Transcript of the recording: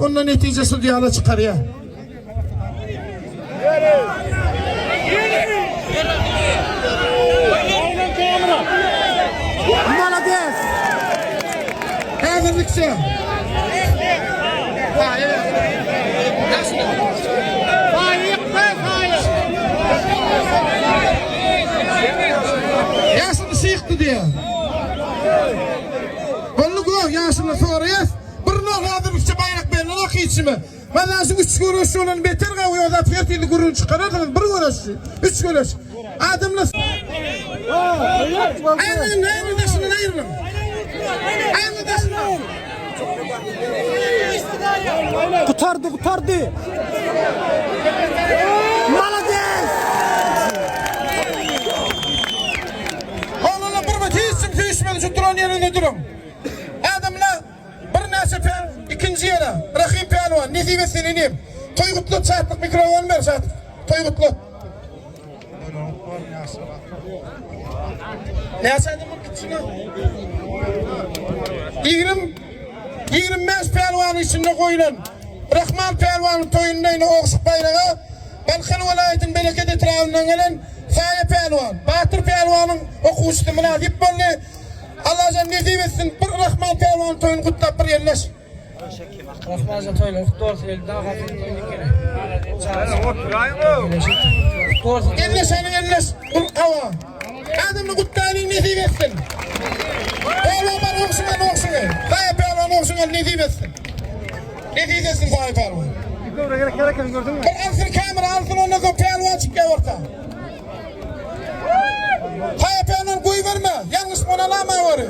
Onda netije sudýalar çykarýar. Malades. Häzirlikçe. Ýaşyny şyhdy diýýär. Boldy gör, ýaşyny soraýas. Bir nol häzirlikçe baýrak berlen hiçime. Mana şu üç göreş bolan beter gawy ýok zat her türlü gürrüň çykararsyňyz bir göreş, üç göreş. Adamlar Aýrylyň, aýrylyň daşyndan aýrylyň. Aýrylyň daşyndan. Gutardy, gutardy. Malades. Oglanlar bir bir hiç kim süýşmedi şu duran ýerinde duruň. Adamlar Birnäçe päl ikinji ýere Rahym pälwan nesip etsin inim. Toý gutlat Şatlyk mikrofon ber Şatlyk. Toý gutlat. Näçe adam bolup gitsin? 20 25 pälwanyň içinde goýlan Rahman pälwanyň toýunda ine ogşuk baýraga Balkan welaýatynyň Bereket etrabyndan gelen Saýa pälwan, Batyr pälwanyň okuwçysy mynasyp boldy. Allajan nesip etsin bir Rahman pälwan toýuny gutlap bir elleş. Rahmanjan toýlary gutly bolsun elda gaty toý ekeni. Gutly bolsun. Elleş hany elleş bir hawa. Adamny gutlaýlyň nesip etsin. Pälwan bar ogşuň al ogşuňy. Saýa pälwan ogşuň al nesip etsin. Nesip etsin Saýa pälwan. Bir alsyn kamera alsyn ondan soň pälwan çykýar orta. Haýa pälwan goýberme, ýalňyş monalama gory.